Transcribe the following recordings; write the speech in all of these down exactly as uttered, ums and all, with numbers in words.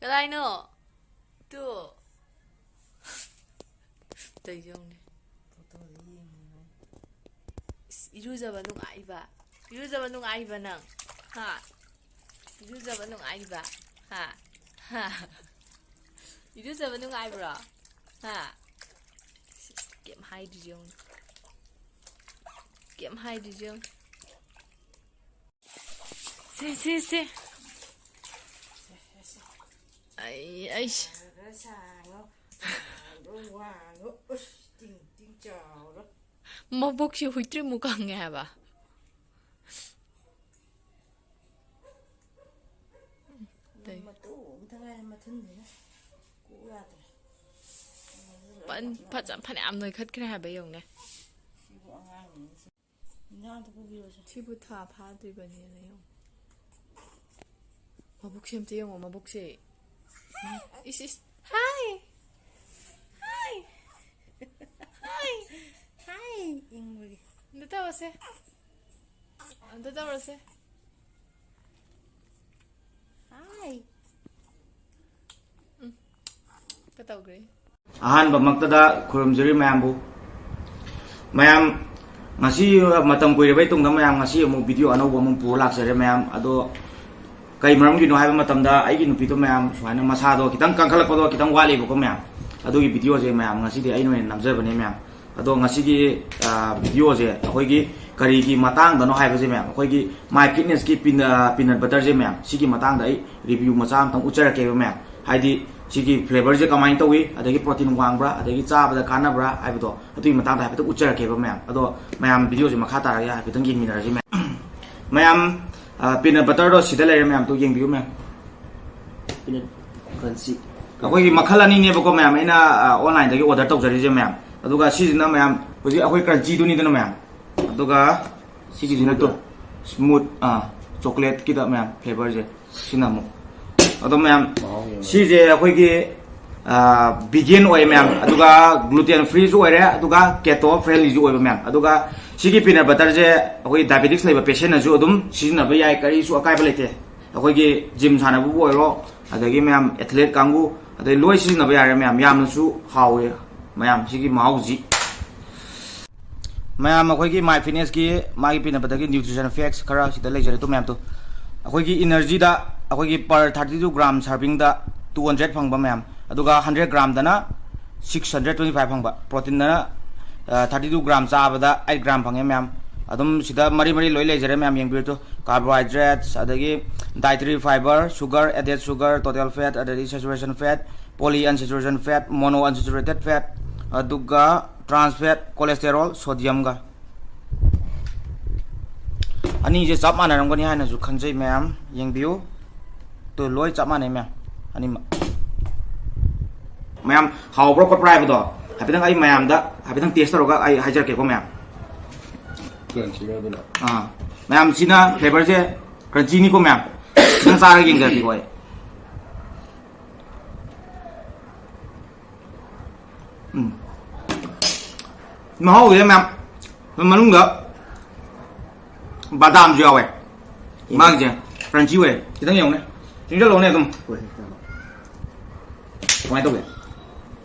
ꯀꯗꯥꯏꯅꯣ? Two. ꯇꯧꯔꯤꯁꯦ ꯌꯦꯡꯉꯨꯅꯦ꯫ ꯏꯁ, ꯏꯔꯨꯖꯕ ꯅꯨꯡꯉꯥꯏꯕ꯫ ꯏꯔꯨꯖꯕ ꯅꯨꯡꯉꯥꯏꯕ ꯅꯪ꯫ ꯍꯥ? ꯏꯔꯨꯖꯕ ꯅꯨꯡꯉꯥꯏꯕ꯫ ꯍꯥ? ꯍꯥ? ꯏꯔꯨꯖꯕ ꯅꯨꯡꯉꯥꯏꯕ꯭ꯔꯣ? ꯍꯥ? ꯀꯩꯝ ꯍꯥꯏꯗ꯭ꯔꯤꯁꯦ ꯌꯦꯡꯉꯨꯅꯦ꯫ ꯀꯩꯝ ꯍꯥꯏꯗ꯭ꯔꯤꯁꯦ ꯌꯦꯡꯉꯨ꯫ ꯁꯦ, ꯁꯦ, ꯁꯦ꯫ ꯑꯩ, ꯑꯩꯁ꯫ ꯁꯥꯡꯉꯣ, ꯁꯥꯡꯉꯣ, ꯋꯥꯡꯉꯣ꯫ ꯎꯁ, ꯇꯤꯡ, ꯇꯤꯡ ꯆꯥꯎꯔꯣ꯫ ꯃꯕꯨꯛꯁꯤ ꯍꯨꯏꯇ꯭ꯔꯤꯃꯨꯛ ꯀꯪꯉꯦ ꯍꯥꯏꯕ꯫ ꯇꯩ꯫ ꯃꯇꯨ ꯑꯝꯇ ꯉꯥꯏꯔꯦ ꯃꯊꯨꯟꯁꯤꯅ꯫ ꯀꯣꯛ ꯌꯥꯗ꯭ꯔꯦ꯫ ꯐꯟ-, ꯐꯖ-, ꯐꯅꯌꯥꯝ ꯅꯣꯏꯈꯠꯈ꯭ꯔꯦ ꯍꯥꯏꯕ ꯌꯦꯡꯉꯨꯅꯦ꯫ ꯁꯤꯕꯨ ꯑꯉꯥꯡꯅꯤꯅꯦ꯫ ꯏꯟꯖꯥꯡ ꯑꯝꯇ ꯄꯨꯕꯤꯔꯣꯁꯦ꯫ ꯁꯤꯕꯨ ꯊꯥ ꯐꯥꯗ꯭ꯔꯤꯕꯅꯦꯅ ꯌꯦꯡꯉꯣ꯫ ꯃꯕꯨꯛꯁꯦ ꯑꯝꯇ ꯌꯦꯡꯉꯣ, ꯃꯕꯨꯛꯁꯦ꯫ ꯏꯁ, ꯏꯁ꯫ ꯍꯥꯏ! ꯍꯥꯏ! ꯍꯥꯏ! ꯍꯥꯏ! ꯏꯪꯕꯒꯤ꯫ ꯑꯝꯇ ꯇꯧꯔꯁꯦ꯫ ꯑꯝꯇ ꯇꯧꯔꯁꯦ꯫ ꯍꯥꯏ! ꯎꯝ꯫ ꯀ ꯇꯧꯈ꯭ꯔꯦ꯫ ꯑꯍꯥꯟꯕꯃꯛꯇꯗ ꯈꯨꯔꯨꯝꯖꯔꯤ ꯃꯌꯥꯝꯕꯨ꯫ ꯃꯌꯥꯝ, ꯉꯁꯤ ꯃꯇꯝ ꯀꯨꯏꯔꯕꯩ ꯇꯨꯡꯗ ꯃꯌꯥꯝ ꯉꯁꯤ ꯑꯃꯨꯛ video ꯑꯅꯧꯕ ꯑꯃ ꯄꯨꯔ ꯂꯥꯛꯆꯔꯦ ꯃꯌꯥꯝ꯫ ꯑꯗꯣ ꯀꯩ ꯃꯔꯝꯒꯤꯅꯣ ꯍꯥꯏꯕ ꯃꯇꯝꯗ ꯑꯩꯒꯤ ꯅꯨꯄꯤꯗꯣ ꯃꯌꯥꯝ ꯁꯨꯃꯥꯏꯅ ꯃꯁꯥꯗꯣ ꯈꯤꯇꯪ ꯀꯟꯈꯠꯂꯛꯄꯗꯣ ꯈꯤꯇꯪ ꯋꯥꯠꯂꯤꯕꯀꯣ ꯃꯌꯥꯝ꯫ ꯑꯗꯨꯒꯤ videoꯁꯦ ꯃꯌꯥꯝ ꯉꯁꯤꯗꯤ ꯑꯩꯅ ꯑꯣꯏꯅ ꯅꯝꯖꯕꯅꯦ ꯃꯌꯥꯝ꯫ ꯑꯗꯣ ꯉꯁꯤꯒꯤ, ꯑ, videoꯁꯦ ꯑꯩꯈꯣꯏꯒꯤ ꯀꯔꯤꯒꯤ ꯃꯇꯥꯡꯗꯅꯣ ꯍꯥꯏꯕꯁꯦ ꯃꯌꯥꯝ, ꯑꯩꯈꯣꯏꯒꯤ My Fitnessꯀꯤ peanut, peanut butterꯁꯦ ꯃꯌꯥꯝ, ꯁꯤꯒꯤ ꯃꯇꯥꯡꯗ ꯑꯩ review ꯃꯆꯥ ꯑꯃꯇꯪ ꯎꯠꯆꯔꯛꯀꯦꯕ ꯃꯌꯥꯝ꯫ ꯍꯥꯏꯗꯤ ꯁꯤꯒꯤ flavorꯁꯦ ꯀꯃꯥꯏꯅ ꯇꯧꯏ, ꯑꯗꯒꯤ protein ꯋꯥꯡꯕ꯭ꯔꯥ, ꯑꯗꯒꯤ ꯆꯥꯕꯗ ꯀꯥꯟꯅꯕ꯭ꯔꯥ ꯍꯥꯏꯕꯗꯣ, ꯑꯗꯨꯒꯤ ꯃꯇꯥꯡꯗ ꯍꯥꯏꯐꯦꯠꯇꯪ ꯎꯠꯆꯔꯛꯀꯦꯕ ꯃꯌꯥꯝ꯫ ꯑꯗꯣ ꯃꯌꯥꯝ videoꯁꯦ ꯃꯈꯥ ꯇꯥꯔꯒ ꯍꯥꯏꯐꯦꯠꯇꯪ ꯌꯦꯡꯃꯤꯟꯅꯔꯁꯤ ꯃꯌꯥꯝ꯫ ꯃꯌꯥꯝ, ꯑ, peanut butterꯗꯣ ꯁꯤꯗ ꯂꯩꯔꯦ ꯃꯌꯥꯝ, ꯇꯨ ꯌꯦꯡꯕꯤꯌꯨ ꯃꯌꯥꯝ꯫ Peanut crunchy꯫ ꯑꯩꯈꯣꯏꯒꯤ ꯃꯈꯜ ꯑꯅꯤꯅꯦꯕꯀꯣ ꯃꯌꯥꯝ, ꯑꯩꯅ, ꯑ, onlineꯗꯒꯤ order ꯇꯧꯖꯔꯤꯁꯦ ꯃꯌꯥꯝ꯫ ꯑꯗꯨꯒ ꯁꯤꯁꯤꯅ ꯃꯌꯥꯝ ꯍꯧꯖꯤꯛ ꯑꯩꯈꯣꯏ crunchyꯗꯨꯅꯤꯗꯅ ꯃꯌꯥꯝ꯫ ꯑꯗꯨꯒ ꯁꯤꯒꯤꯁꯤꯅ ꯇꯨ, smooth, ꯑꯥ, chocolateꯀꯤꯗ ꯃꯌꯥꯝ flavorꯁꯦ ꯁꯤꯅ ꯑꯃꯨꯛ꯫ ꯑꯗꯣ ꯃꯌꯥꯝ, ꯃꯍꯥꯎ ꯌꯦꯡꯉꯣ꯫ ꯁꯤꯁꯦ ꯑꯩꯈꯣꯏꯒꯤ, ꯑꯥ, vegan ꯑꯣꯏ ꯃꯌꯥꯝ, ꯑꯗꯨꯒ gluten freeꯁꯨ ꯑꯣꯏꯔꯦ, ꯑꯗꯨꯒ keto friendlyꯁꯨ ꯑꯣꯏꯕ ꯃꯌꯥꯝ꯫ ꯑꯗꯨꯒ ꯁꯤꯒꯤ peanut butterꯁꯦ ꯑꯩꯈꯣꯏ diabetics ꯂꯩꯕ patientꯅꯁꯨ ꯑꯗꯨꯝ ꯁꯤꯖꯤꯟꯅꯕ ꯌꯥꯏ, ꯀꯔꯤꯁꯨ ꯑꯀꯥꯏꯕ ꯂꯩꯇꯦ꯫ ꯑꯩꯈꯣꯏꯒꯤ ꯖꯤꯝ ꯁꯥꯟꯅꯕꯕꯨ ꯑꯣꯏꯔꯣ, ꯑꯗꯒꯤ ꯃꯌꯥꯝ ꯑꯦꯊꯂꯦꯠ ꯀꯥꯡꯕꯨ, ꯑꯗꯩ ꯂꯣꯏ ꯁꯤꯖꯤꯟꯅꯕ ꯌꯥꯔꯦ ꯃꯌꯥꯝ꯫ ꯌꯥꯝꯅꯁꯨ ꯍꯥꯎꯋꯦ ꯃꯌꯥꯝ ꯁꯤꯒꯤ ꯃꯍꯥꯎꯁꯤ꯫ ꯃꯌꯥꯝ ꯑꯩꯈꯣꯏꯒꯤ ꯃꯥꯏ ꯐꯤꯠꯅꯦꯁꯀꯤ ꯃꯥꯒꯤ ꯄꯤꯅꯕꯗꯒꯤ ꯅ꯭ꯌꯨꯇ꯭ꯔꯤꯁꯟ ꯐꯦꯛꯁ ꯈꯔ ꯁꯤꯗ ꯂꯩꯖꯔꯦ ꯇꯨ ꯃꯌꯥꯝꯗꯣ꯫ ꯑꯩꯈꯣꯏꯒꯤ ꯏꯅꯔꯖꯤꯗ ꯑꯩꯈꯣꯏꯒꯤ per thirty two gram serving ꯗ two hundred ꯐꯪꯕ ꯃꯌꯥꯝ, ꯑꯗꯨꯒ hundred gram ꯗꯅ six hundred twenty five ꯐꯪꯕ, ꯄ꯭ꯔꯣꯇꯤꯟꯗꯅ thirty two gram ꯆꯥꯕꯗ eight gram ꯐꯪꯉꯦ ꯃꯌꯥꯝ꯫ ꯑꯗꯨꯝ ꯁꯤꯗ ꯃꯔꯤ ꯃꯔꯤ ꯂꯣꯏ ꯂꯩꯖꯔꯦ ꯃꯌꯥꯝ, ꯌꯦꯡꯕꯤꯔꯨ꯫ Carbohydrates, ꯑꯗꯒꯤ dietary fiber, sugar, added sugar, total fat, ꯑꯗꯒꯤ saturation fat, poly unsaturated fat, mono unsaturated fat, ꯑꯗꯨꯒ trans fat, cholesterol, sodium ꯒ꯫ ꯑꯅꯤꯁꯦ ꯆꯞ ꯃꯥꯟꯅꯔꯝꯒꯅꯤ ꯍꯥꯏꯅꯁꯨ ꯈꯟꯖꯩ ꯃꯌꯥꯝ, ꯌꯦꯡꯕꯤꯌꯨ꯫ ꯇꯨ ꯂꯣꯏ ꯆꯞ ꯃꯥꯟꯅꯩ ꯃꯌꯥꯝ, ꯑꯅꯤꯃꯛ꯫ ꯃꯌꯥꯝ ꯍꯥꯎꯕ꯭ꯔꯥ ꯈꯣꯠꯄ꯭ꯔꯥ ꯍꯥꯏꯕꯗꯣ ꯍꯥꯏꯐꯦꯠꯇꯪ ꯑꯩ ꯃꯌꯥꯝꯗ ꯍꯥꯏꯐꯦꯠꯇꯪ ꯇꯦꯁ ꯇꯧꯔꯒ ꯑꯩ ꯍꯥꯏꯖꯔꯛꯀꯦꯀꯣ ꯃꯌꯥꯝ꯫ ꯀ꯭ꯔꯟꯆꯤꯒ ꯑꯗꯨꯅ꯫ ꯑꯥ, ꯃꯌꯥꯝ ꯁꯤꯅ ꯐ꯭ꯂꯦꯕꯔꯁꯦ ꯀ꯭ꯔꯟꯆꯤꯅꯤꯀꯣ ꯃꯌꯥꯝ꯫ ꯈꯤꯇꯪ ꯆꯥꯔꯒ ꯌꯦꯡꯖꯔꯛꯀꯦꯀꯣ ꯑꯩ꯫ ꯎꯝ, ꯃꯍꯥꯎꯁꯦ ꯃꯌꯥꯝ ꯃꯅꯨꯡꯗ ꯕꯗꯥꯝꯁꯨ ꯌꯥꯎꯋꯦ꯫ ꯃꯥꯒꯤꯁꯦ ꯀ꯭ꯔꯟꯆꯤ ꯑꯣꯏꯌꯦ꯫ ꯈꯤꯇꯪ ꯌꯦꯡꯉꯨꯅꯦ, ꯆꯤꯡꯁꯜꯂꯛꯎꯅꯦ ꯑꯗꯨꯝ꯫ ꯀꯃꯥꯏꯅ ꯇꯧꯒꯦ?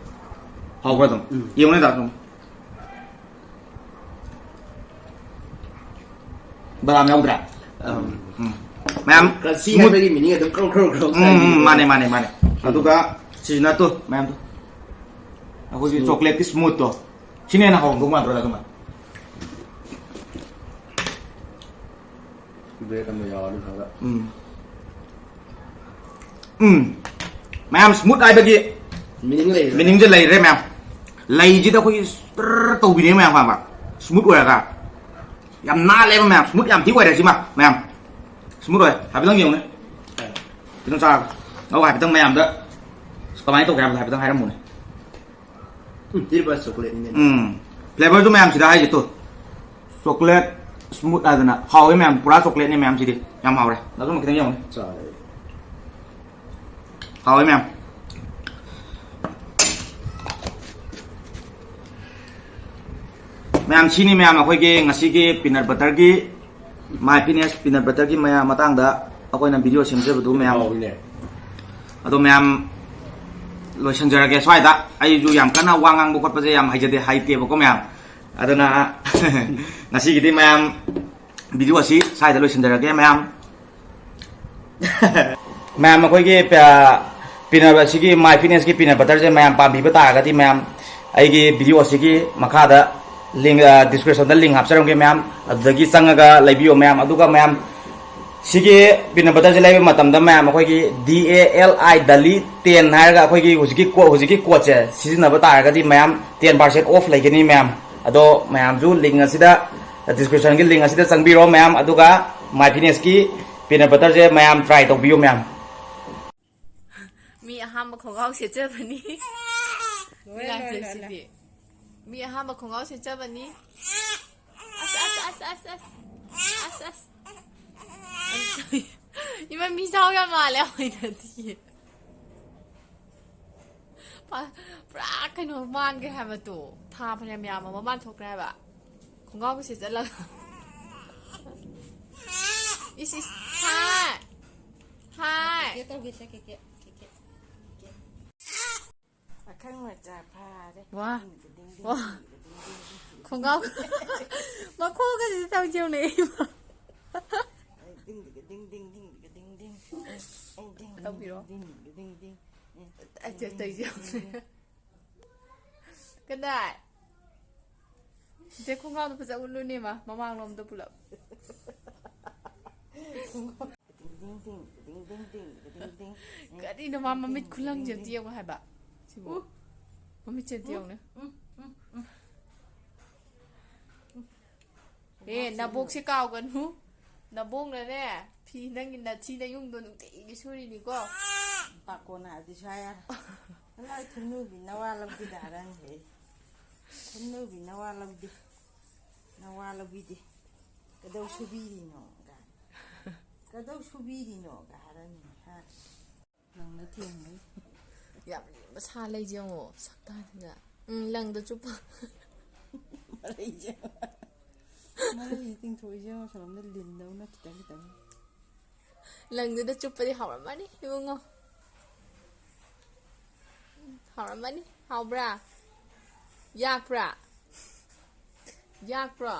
ꯍꯥꯎꯕ꯭ꯔꯥ ꯑꯗꯨꯝ? ꯎꯝ꯫ ꯌꯦꯡꯉꯨꯅꯦ ꯗꯥ ꯑꯗꯨꯝ꯫ ꯕꯗꯥꯝ ꯌꯥꯎꯗ꯭ꯔꯥ? ꯑꯝ, ꯎꯝ꯫ ꯃꯌꯥꯝ ꯀ꯭ꯔꯟꯆꯤ smooth꯫ ꯍꯥꯏꯕꯒꯤ ꯃꯤꯅꯤꯡ ꯑꯗꯨꯝ ꯀ꯭ꯔꯧ ꯀ꯭ꯔꯧ ꯀ꯭ꯔꯧ ꯎꯝ, ꯆꯥꯏ꯫ ꯎꯝ, ꯃꯥꯅꯦ, ꯃꯥꯅꯦ, ꯃꯥꯅꯦ꯫ ꯑꯗꯨꯒ ꯁꯤꯁꯤꯅ ꯇꯨ ꯃꯌꯥꯝꯗꯣ, ꯑꯩꯈꯣꯏꯒꯤ Smooth꯫ ꯆꯣꯀ꯭ꯂꯦꯠꯀꯤ ꯁ꯭ꯃꯨꯠꯇꯣ, ꯁꯤꯅ ꯍꯦꯟꯅ ꯍꯥꯎꯔꯝꯗꯧ ꯃꯥꯟꯗ꯭ꯔꯣ ꯑꯗꯨꯃꯥꯏꯅ? ꯕ꯭ꯔꯦꯗ ꯑꯃ ꯌꯥꯎꯔꯗꯤ ꯐꯕ꯫ ꯎꯝ꯫ ꯎꯝ꯫ ꯃꯌꯥꯝ ꯁ꯭ꯃꯨꯠ ꯍꯥꯏꯕꯒꯤ ꯃꯤꯅꯤꯡ ꯂꯩꯔꯦ꯫ ꯃꯤꯅꯤꯡꯁꯦ ꯂꯩꯔꯦ ꯃꯌꯥꯝ꯫ ꯂꯩꯁꯤꯗ ꯑꯩꯈꯣꯏꯒꯤ ꯇꯔ ꯇꯧꯕꯤꯅꯦ ꯃꯌꯥꯝ, ꯈꯪꯕ꯭ꯔꯥ? ꯁ꯭ꯃꯨꯠ ꯑꯣꯏꯔꯒ꯫ ꯌꯥꯝ ꯅꯥꯜꯂꯦꯕ ꯃꯌꯥꯝ꯫ ꯁ꯭ꯃꯨꯠ ꯌꯥꯝ ꯊꯤ ꯑꯣꯏꯔꯦ ꯁꯤꯃ ꯃꯌꯥꯝ꯫ ꯁ꯭ꯃꯨꯠ ꯑꯣꯏ꯫ ꯍꯥꯏꯐꯦꯠꯇꯪ ꯌꯦꯡꯉꯨꯅꯦ꯫ ꯈꯤꯇꯪ ꯆꯥꯔꯒ꯫ ꯑꯧ, ꯍꯥꯏꯐꯦꯠꯇꯪ ꯃꯌꯥꯝꯗ ꯀꯃꯥꯏꯅ ꯇꯧꯒꯦ ꯍꯥꯏꯕꯗꯣ ꯍꯥꯏꯐꯦꯠꯇꯪ ꯍꯥꯏꯔꯝꯃꯨꯅꯦ꯫ ꯎꯝ, ꯁꯤꯗꯤ ꯄꯨꯔꯥ ꯆꯣꯀ꯭ꯂꯦꯠꯅꯤꯅꯦ꯫ ꯎꯝ꯫ ꯐ꯭ꯂꯦꯕꯔꯁꯨ ꯃꯌꯥꯝ ꯁꯤꯗ ꯍꯥꯏꯁꯦ ꯇꯨ꯫ ꯆꯣꯀ꯭ꯂꯦꯠ ꯁ꯭ꯃꯨꯠ ꯍꯥꯏꯗꯅ ꯍꯥꯎꯋꯦ ꯃꯌꯥꯝ, ꯄꯨꯔꯥ ꯆꯣꯀ꯭ꯂꯦꯠꯅꯦ ꯃꯌꯥꯝ ꯁꯤꯗꯤ꯫ ꯌꯥꯝ ꯍꯥꯎꯔꯦ꯫ ꯑꯗꯨꯝ ꯈꯤꯇꯪ ꯌꯦꯡꯉꯨꯅꯦ꯫ ꯆꯥꯔꯦ꯫ ꯍꯥꯎꯋꯦ ꯃꯌꯥꯝ꯫ ꯃꯌꯥꯝ ꯁꯤꯅꯤ ꯃꯌꯥꯝ ꯑꯩꯈꯣꯏꯒꯤ ꯉꯁꯤꯒꯤ ꯄꯤꯅꯠ ꯕꯇꯔꯒꯤ, ꯃꯥꯏ ꯐꯤꯠꯅꯦꯁ ꯄꯤꯅꯠ ꯕꯇꯔꯒꯤ ꯃꯌꯥꯝ ꯃꯇꯥꯡꯗ ꯑꯩꯈꯣꯏꯅ ꯚꯤꯗꯤꯑꯣ ꯁꯦꯝꯖꯕꯗꯨ ꯃꯌꯥꯝ꯫ ꯑꯗꯣ ꯃꯌꯥꯝ, ꯂꯣꯏꯁꯤꯟꯖꯔꯒꯦ ꯁ꯭ꯋꯥꯏꯗ꯫ ꯑꯩꯁꯨ ꯌꯥꯝ ꯀꯟꯅ ꯋꯥ ꯉꯥꯡꯕ ꯈꯣꯠꯄꯁꯦ ꯌꯥꯝ ꯍꯩꯖꯗꯦ, ꯍꯩꯇꯦꯕꯀꯣ ꯃꯌꯥꯝ꯫ ꯑꯗꯨꯅ ꯉꯁꯤꯒꯤꯗꯤ ꯃꯌꯥꯝ, ꯚꯤꯗꯤꯑꯣ ꯑꯁꯤ ꯁ꯭ꯋꯥꯏꯗ ꯂꯣꯏꯁꯤꯟꯖꯔꯒꯦ ꯃꯌꯥꯝ꯫ ꯃꯌꯥꯝ, ꯑꯩꯈꯣꯏꯒꯤ ꯄ-, peanut ꯑꯁꯤꯒꯤ My Fitnessꯀꯤ peanut butterꯁꯦ ꯃꯌꯥꯝ ꯄꯥꯝꯕꯤꯕ ꯇꯥꯔꯒꯗꯤ ꯃꯌꯥꯝ, ꯑꯩꯒꯤ ꯚꯤꯗꯤꯑꯣ ꯑꯁꯤꯒꯤ ꯃꯈꯥꯗ link, ꯑ, descriptionꯗ link ꯍꯥꯞꯆꯔꯝꯒꯦ ꯃꯌꯥꯝ, ꯑꯗꯨꯗꯒꯤ ꯆꯪꯉꯒ ꯂꯩꯕꯤꯌꯣ ꯃꯌꯥꯝ꯫ ꯑꯗꯨꯒ ꯃꯌꯥꯝ, ꯁꯤꯒꯤ peanut butterꯁꯦ ꯂꯩꯕ ꯃꯇꯝꯗ ꯃꯌꯥꯝ ꯑꯩꯈꯣꯏꯒꯤ D A L I, ꯗꯂꯤ ten ꯍꯥꯏꯔꯒ ꯑꯩꯈꯣꯏꯒꯤ ꯍꯧꯖꯤꯛꯀꯤ ꯀꯣ-, ꯍꯧꯖꯤꯛꯀꯤ codeꯁꯦ ꯁꯤꯖꯤꯟꯅꯕ ꯇꯥꯔꯒꯗꯤ ꯃꯌꯥꯝ ten percent off ꯂꯩꯒꯅꯤ ꯃꯌꯥꯝ꯫ ꯑꯗꯣ ꯃꯌꯥꯝꯁꯨ link ꯑꯁꯤꯗ, descriptionꯒꯤ link ꯑꯁꯤꯗ ꯆꯪꯕꯤꯔꯣ ꯃꯌꯥꯝ, ꯑꯗꯨꯒ My Fitnessꯀꯤ peanut butterꯁꯦ ꯃꯌꯥꯝ try ꯇꯧꯕꯤꯌꯨ ꯃꯌꯥꯝ꯫ ꯃꯤ ꯑꯍꯥꯟꯕ ꯈꯣꯡꯒ꯭ꯔꯥꯎ ꯁꯦꯠꯆꯕꯅꯤ꯫ ꯂꯣꯏꯔꯦ, ꯂꯣꯏꯔꯦ, ꯂꯣꯏꯔꯦ꯫ ꯁꯤꯗꯤ꯫ ꯃꯤ ꯑꯍꯥꯟꯕ ꯈꯣꯡꯒ꯭ꯔꯥꯎ ꯁꯦꯠꯆꯕꯅꯤ꯫ ꯑꯁ, ꯑꯁ, ꯑꯁ, ꯑꯁ, ꯑꯁ꯫ ꯑꯁ, ꯑꯁ꯫ ꯏꯃꯥ, ꯃꯤ ꯆꯥꯎ ꯌꯥꯝ ꯃꯥꯜꯂꯦ, ꯍꯩꯅꯗꯤꯌꯦ꯫ ꯄ-, ꯄꯨꯔꯥ ꯀꯩꯅꯣ ꯃꯥꯟꯈ꯭ꯔꯦ ꯍꯥꯏꯕ ꯇꯣ꯫ ꯊꯥ ꯐꯅꯌꯥꯝ ꯌꯥꯝꯃꯕ ꯃꯥꯟꯊꯣꯛꯈ꯭ꯔꯦ ꯍꯥꯏꯕ꯫ ꯈꯣꯡꯒ꯭ꯔꯥꯎꯒ ꯁꯦꯠꯆꯜꯂꯒ꯫ ꯏꯁ, ꯏꯁ, ꯍꯥꯏ꯫ ꯍꯥꯏ꯫ ꯀꯦ ꯇꯧꯒꯦꯁꯦ, ꯀꯦ, ꯀꯦ, ꯀꯦ, ꯀꯦ꯫ ꯄꯥꯈꯪ ꯃꯆꯥ ꯐꯥꯔꯦ꯫ ꯋꯥ꯫ ꯗꯤꯡ ꯗꯤꯡ ꯗꯤꯡ ꯋꯥ꯫ ꯗꯤꯡ ꯗꯤꯡ ꯗꯤꯡ ꯗꯤꯡ꯫ ꯈꯣꯡꯒ꯭ꯔꯥꯎ ꯃꯈꯣꯡꯒꯁꯤꯗꯤ ꯇꯧ ꯌꯦꯡꯉꯨꯅꯦ ꯏꯃꯥ꯫ ꯗꯤꯡ ꯗꯤꯡ ꯗꯤꯡ ꯗꯤꯡ ꯗꯤꯡ ꯗꯤꯡ ꯗꯤꯡ꯫ ꯑꯩ ꯗꯤꯡ ꯗꯤꯡ ꯇꯧꯕꯤꯔꯣ꯫ ꯗꯤꯡ ꯗꯤꯡ ꯗꯤꯡ ꯗꯤꯡ꯫ ꯑꯩ ꯆꯦ ꯇꯧ ꯌꯦꯡꯉꯨꯅꯦ꯫ ꯀꯗꯥꯏ? ꯆꯦ ꯈꯣꯡꯒ꯭ꯔꯥꯎꯗꯣ ꯐꯖ ꯎꯠꯂꯨꯅꯦ ꯃꯥ, ꯃꯃꯥꯡꯂꯣꯝꯗ ꯄꯨꯂꯞ꯫ ꯀꯔꯤꯅꯣ ꯃꯥ ꯃꯃꯤꯠ ꯈꯨꯂꯪꯁꯦ ꯑꯝꯇ ꯌꯦꯡꯉꯣ ꯍꯥꯏꯕ ꯁꯤꯕꯨ꯫ ꯎ꯫ ꯃꯃꯤꯠꯁꯦ ꯑꯝꯇ ꯌꯦꯡꯉꯨꯅꯦ꯫ ꯎꯝ, ꯎꯝ, ꯎꯝ꯫ ꯑꯦ, ꯅꯕꯣꯛꯁꯦ ꯀꯥꯎꯒꯅꯨ꯫ ꯅꯕꯣꯛꯅꯅꯦ, ꯐꯤ, ꯅꯪꯒꯤ ꯅꯊꯤ ꯅꯌꯨꯡꯗꯣ ꯅꯨꯡꯇꯤꯒꯤ ꯁꯨꯔꯤꯅꯤꯀꯣ꯫ ꯄꯥꯀꯣꯟꯅ ꯑꯗꯨ ꯁ꯭ꯋꯥꯏ ꯌꯥꯔ-, ꯂꯥꯏ ꯊꯨꯝꯅꯨꯕꯤ ꯅꯋꯥ ꯂꯧꯕꯤꯗ ꯍꯥꯏꯔꯛꯑꯅꯤ꯫ ꯊꯨꯝꯅꯨꯕꯤ ꯅꯋꯥ ꯂꯧꯗꯦ꯫ ꯅꯋꯥ ꯂꯧꯕꯤꯗꯦ꯫ ꯀꯩꯗꯧ ꯁꯨꯕꯤꯔꯤꯅꯣ ꯒꯥꯏ꯫ ꯀꯩꯗꯧ ꯁꯨꯕꯤꯔꯤꯅꯣ ꯒꯥꯏ ꯍꯥꯏꯔꯛꯑꯅꯤ꯫ ꯍꯥ? ꯂꯪꯅ ꯊꯦꯡꯕꯩ꯫ ꯌꯥꯝ ꯂꯦꯝꯕ ꯁꯥ ꯂꯩꯁꯦ ꯌꯦꯡꯉꯣ, ꯁꯛꯇꯥꯁꯤꯒ꯫ ꯎꯝ, ꯂꯪꯗ ꯆꯨꯞꯄ꯫ ꯃꯔꯩꯁꯦ꯫ ꯃꯔꯩꯁꯦ ꯇꯤꯡꯊꯣꯛꯏꯁꯦ ꯌꯦꯡꯉꯣ, ꯑꯁꯣꯝꯗ ꯂꯤꯟꯗꯧꯅ ꯈꯤꯇꯪ ꯈꯤꯇꯪ꯫ ꯂꯪꯗꯨꯗ ꯆꯨꯞꯄꯗꯤ ꯍꯥꯎꯔꯝꯃꯅꯤ ꯏꯕꯨꯡꯉꯣ꯫ ꯍꯥꯎꯔꯝꯃꯅꯤ꯫ ꯍꯥꯎꯕ꯭ꯔꯥ? ꯌꯥꯛꯄ꯭ꯔꯥ? ꯌꯥꯛꯄ꯭ꯔꯣ?